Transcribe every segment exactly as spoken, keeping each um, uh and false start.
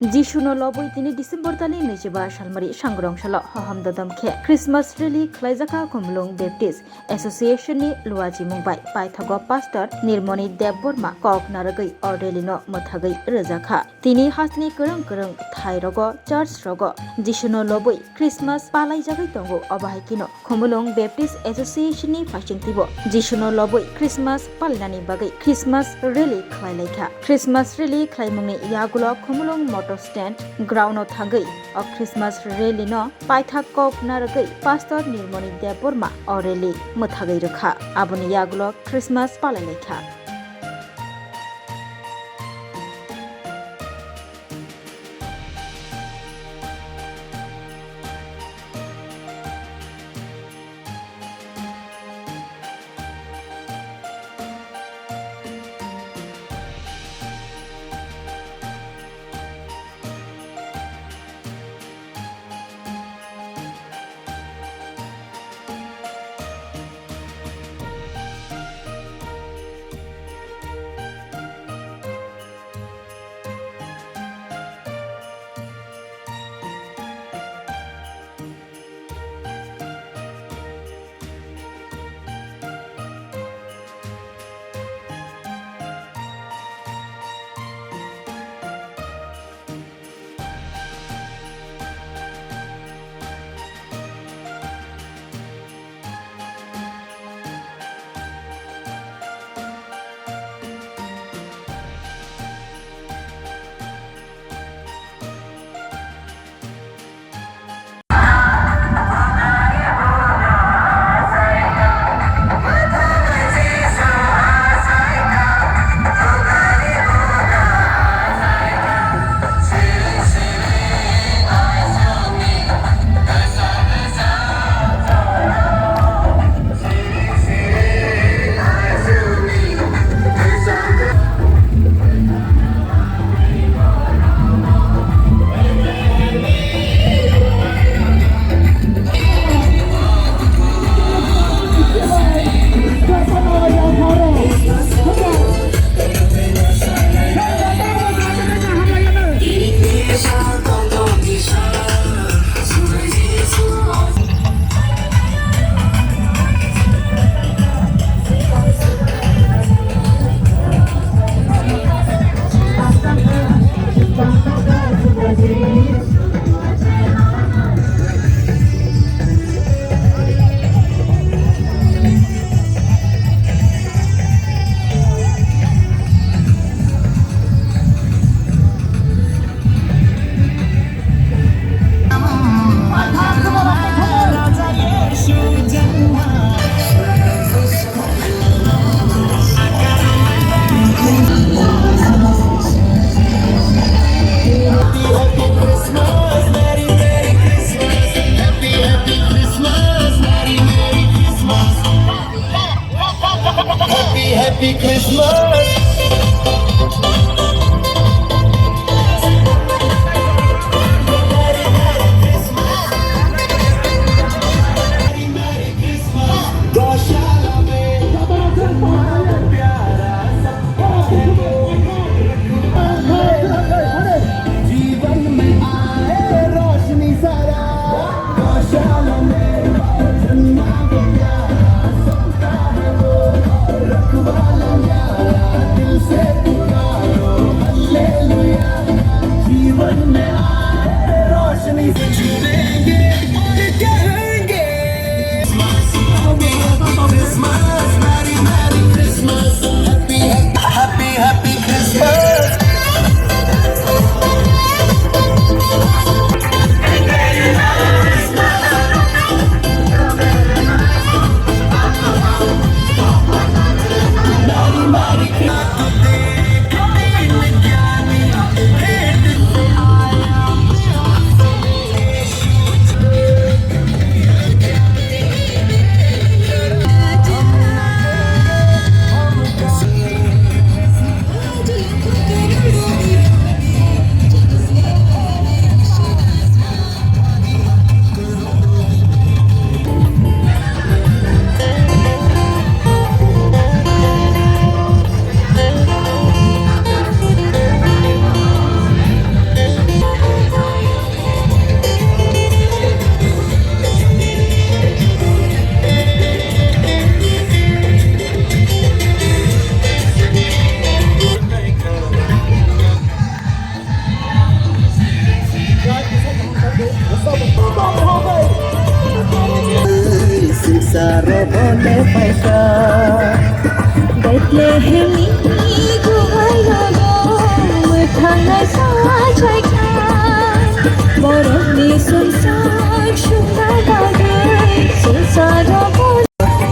Jisuno lobwi tini December talni naichiba salmari sangrong salo hohom dodom khe Christmas rally khlaijak kha Khumulwng Baptist Association ni luachimung bai paithago Pastor Nirmoni Debbarma kok narwgwi o rally no mwthagwi rwjak kha. Tini hasteni kwrwng kwrwng thai rogo church rogo Jisuno lobwi Christmas palaijagwi tongo, obo hai kheno Khumulwng Baptist Association ni phaisingtwibo Jisuno lobwi Christmas palinani bagwi Christmas rally khlai lai kha. Christmas rally khlaimungni yagulo Khumulwng motor stand ground o thangwi o Christmas rally no paithak kok narwgwi Pastor Nirmoni Debbarma o rally mwthagwi rwkha. Aboni yagulo Christmas palai lai kha. Happy, happy Christmas. Happy, happy Christmas. Bethlehemni guhaino mwthangnaisa chaikha, borokni sumsok sumna bagwi sumsok.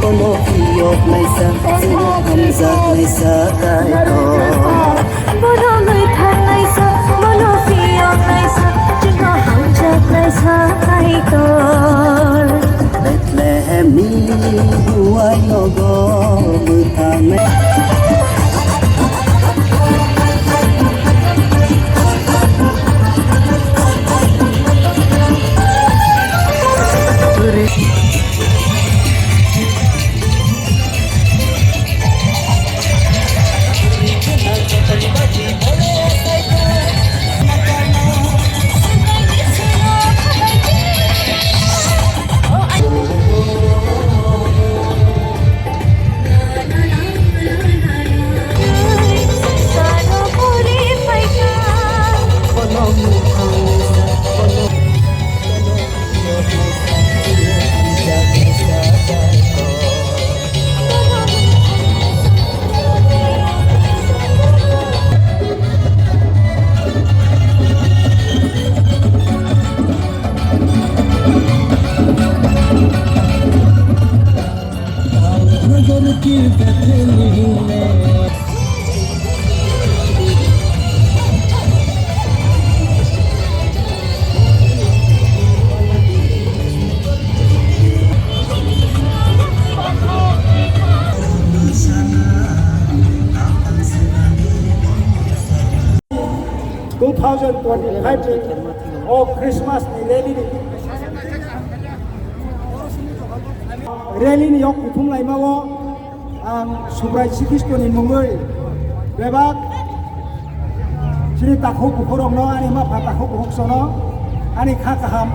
Ono phiyoknaisa, ono hamjaknaisa Kaitor. Bono mwthangnaisa, bono phiyoknaisa, chwngno hamjaknaisa Kaitor. Bethlehemni buai nogo mwthangnai. Two thousand twenty-five ni o Christmas ni rally ni, rally ni yok kuthum laima o ang Subrai Sri Kristo ni mungwi bebak chini takhuk bukhurokno, ani ma pha takhuk bukhuk sono, ani kha kaham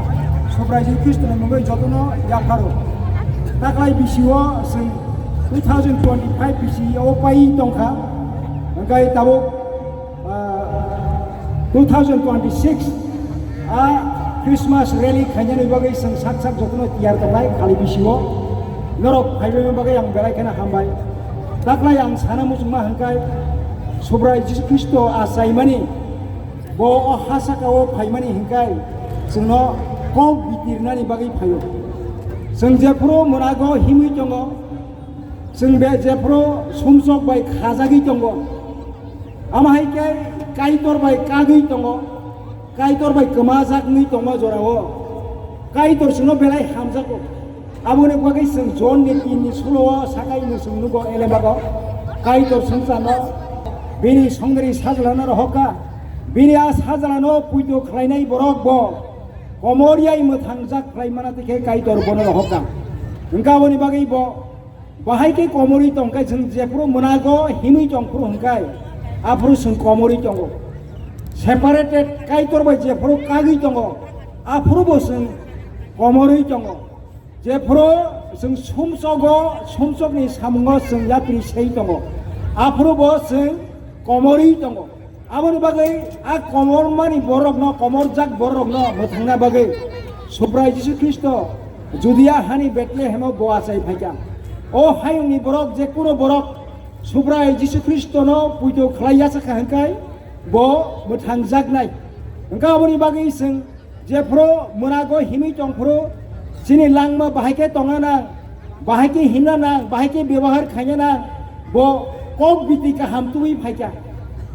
Subrai Sri Kristo ni mungwi jotono yapharo. Taklai bisi o chwng two thousand twenty-five bisi o pai tongkha, hwnkhe tabuk ah, two thousand twenty-six a Christmas rally khainani bagwi chwng sak sak jotono tiyar tongnai khali bisio norok phaibaima bagwi ang belai kheno hambai. Taklai ang sana muchungma hwnkhai Subrai Jisu Khristo achaimani bo o ha saka o phaimani hwnkhai chwngno kok bitirnani bagwi phaio. Chwng jephuru mwnago himwi tongo, chwng be jephuru sumsok bai khajagwi tongo. Amo hai khe Kaitor bai kagwi tongo, Kaitor bai kwmajak wngwi tongma jorao Kaitor chwngno belai hamjago. Aboni bagwi chwng Jon ni tin ni sulo o sakai no chwng nugo elembago, Kaitor swngcharno bini songdari sajlano rohorkha, bini a sajlano puito khlainai borok bo komor yai mwthangjak khlai mana twi khe Kaitor bono rohorkha. Hwnkhe aboni bagwi bo Bahai khe komorwi tongkhe chwng jephuru mwnago himwi tongphuru hwnkhai, aphuru chwng komorwi tongo. Separated Kaitor bai jephuru kagwi tongo, aphuru bo chwng komorwi tongo. Jephuru chwng sumsogo, sumsokni samungo chwng yapri sei tongo, aphuru bo chwng komorwi tongo. Aboni bagwi a komormani borokno, komorjak borokno mwthangna bagwi Subrai Jisu Khristo Judia hani Bethlehemo bo achai phaikha. O hayungni borok, je kuno borok Subrai Jisu Khristono puito khlai ya sakha hwnkhai bo mwthangjaknai. Hwnkhe aboni bagwi chwng Jephuru mwnago himwi tongphuru, chini langma bahai khe tongna nang, bahai khe himna nang, bahai khe bebohar khaina nang, bo kok biti kaham tubui phaikha.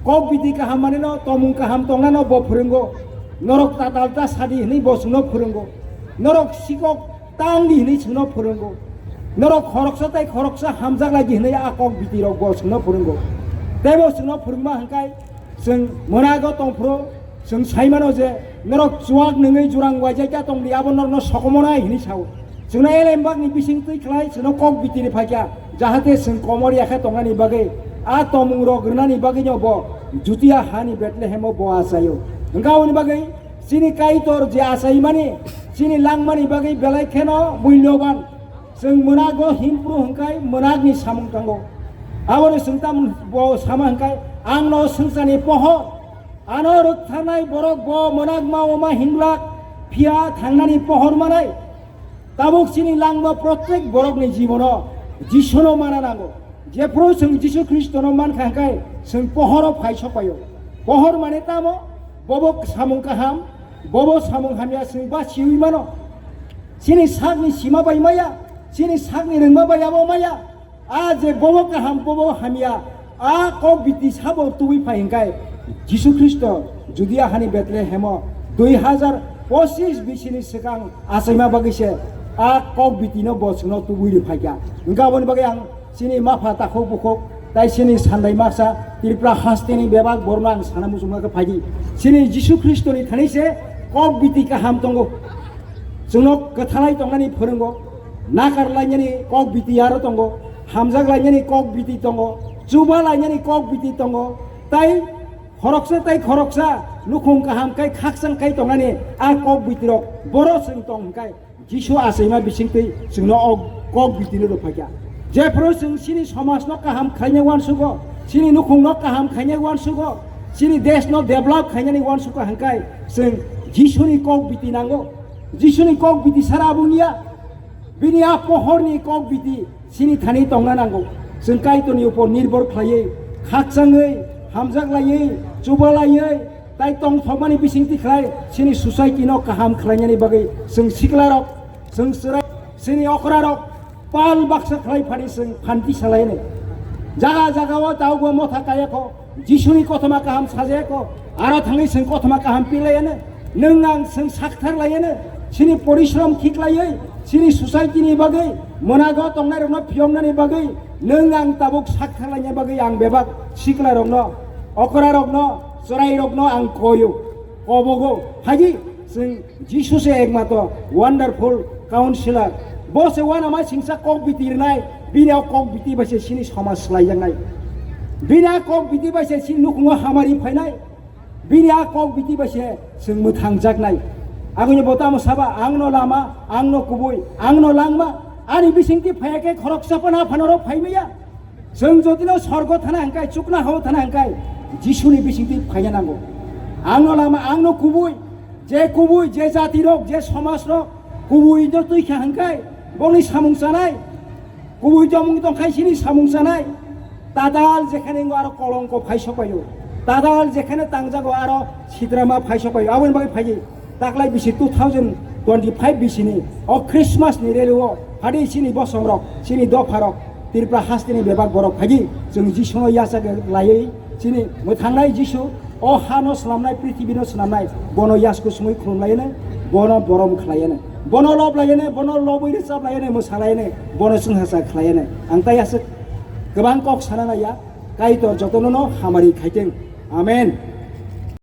Kok biti kaham maneno tomung kaham tongnano bo phwrwngo. Norok tatal ta sadi hwnwi bo chwngno phwrwngo. Norok sikok tang di hwnwi chwngno phwrwngo. Norok khoroksa tai khoroksa hamjak lai di hwnwi a kok biti rok bo chwngno phwrwngo. Tei bo chwngno phwrwngma hwnkhai, Chwng mwnago tongphuru, chwng saimano je norok chuak nungwi jurang waijak ya tongdi, abo norokno sokomonai hwnwi sao. Chwngno elembakni bising twi khlai chwngno kok bitiri phaikha, jahate chwng komor ya khe tongnani bagwi, a tomungrok rwnani bagwino bo Judia hani Bethlehemo bo achaio. Hwnkhe aboni bagwi chini Kaitor je achaimani, chini langmani bagwi belai kheno mulyoban. Chwng mwnago himphuru hwnkhai mwnakni samung tongo. Aboni chwng tamo bo sama hwnkhai, "Angno swngcharni pohor, ano rwktharnai borok bo mwnakma wngma hinglak, phiya thangnani pohor manai." Tabuk chini langma protek borokni jibono Jisuno mana nango. Jephru chwng Jisu Khristono mankha hwnkhe chwng pohoro phai sokpaio. Pohor mane tamo? Bobo samung kaham, bobo samung hamya chwng basiui mano. Chini sakni sima bai maya, chini sakni rwngma bai abo maya. A je bobo kaham, bobo hamya, a kok biti sabo tubui phai hwnkhe Jisu Khristo Judia hani Bethlehemo dui hazar pochis bisini swkang achaima bagwi se a kok bitino bo chwngno tubui rw phaikha. Hwnkhe aboni bagwi ang chini mapha takhuk bukhuk tai chini sandai masa Tripura hasteni bebak borno ang sana muchungma khe phaidi. Chini Jisu Khristoni thani se kok biti kaham tongo. Chwngno kwthalai tongnani phwrwngo, nakar lainani kok biti aro tongo, hamjak lainani kok biti tongo, chuba lainani kok biti tongo, tai khoroksa tai khoroksa nukhung kaham kai khakchang kai tongnani a kok bitirok boro chwng tong hwnkhe Jisu achaima bisingtwi chwngno o kok bitino rw phaikha. Jephru chwng chini somajno kaham khaina uansugo, chini nukhungno kaham khaina uansugo, chini deshno develop khainani uansugo hwnkhe chwng Jisuni kok biti nango. Jisuni kok biti sara abo wngya. Bini a pohorni kok biti chini thani tongna nango. Chwng Kaitorni upor nirbor khlaiwi, khakchangwi, hamjak laiwi, chuba laiwi, tai tongthokmani bisingtwi khlai chini society no kaham khlainani bagwi chwng siklarok, chwng chwrai, chini okrarok pal baksa khlai phani chwng phanti salaini. Jaga jaga o taubo motha kayakho, Jisuni kothoma kaham sajayakho, aro thangwi chwng kothoma kaham pilayani. Nwng ang chwng sakthar layani, chini porishrom thik laywi, chini society ni bagwi, mwnago tongnai rokno phiyoknani bagwi, nwng ang tabuk sakthar laina bagwi ang bebak sikla rokno, okra rokno, chwrai rokno ang koyo, kobogo. Haji chwng Jisu se ekmato wonderful counselor. Bo se uanama singsa kok biti rwnai, bini o kok biti bai se chini somaj swlaijaknai. Bini a kok biti bai se chini nukhungo hamari phainai. Bini a kok biti bai se chwng mwthangjaknai. Agoni bo tamo saba, angno lama, angno kubui, angno langma, ani bisingtwi phaiya khe khoroksa phano aphano rok phaimaya. Chwng jotino sorgo thana hwnkhe, chukna hao thana hwnkhe, Jisuni bisingtwi phaina nango. Angno lama, angno kubui, je kubui, je jatirok, je somajrok kubui no twi kha hwnkhe, bongni samung chanai, kubui jomung tongkhai chini samung chanai. Tadal jekhane wngkha aro kolongko phai sokpaio. Tadal jekhane tangjago aro sitrama phai sokpaio. Aboni bagwi phaidi. Taklai bisi two thousand twenty-five bisini o Christmas ni rally o phadi chini bosongrok, chini dopharok, Tripura hasteni bebak borok phaidi. Chwng Jisuno yachak laiwi chini mwthangnai Jisu, o hano swnamnai, prithibino swnamnai, bono yasku sungwi khulumlaiyano, bono borom khlaiyano, bono loblaiyano, bono lobwi rwchaplayano, mwsalaiyano, bono chwngsacha khlaiyano. Ang tai aswk kwbang kok sana naiya, Kaitor jotono no hamari khaiteng. Amen.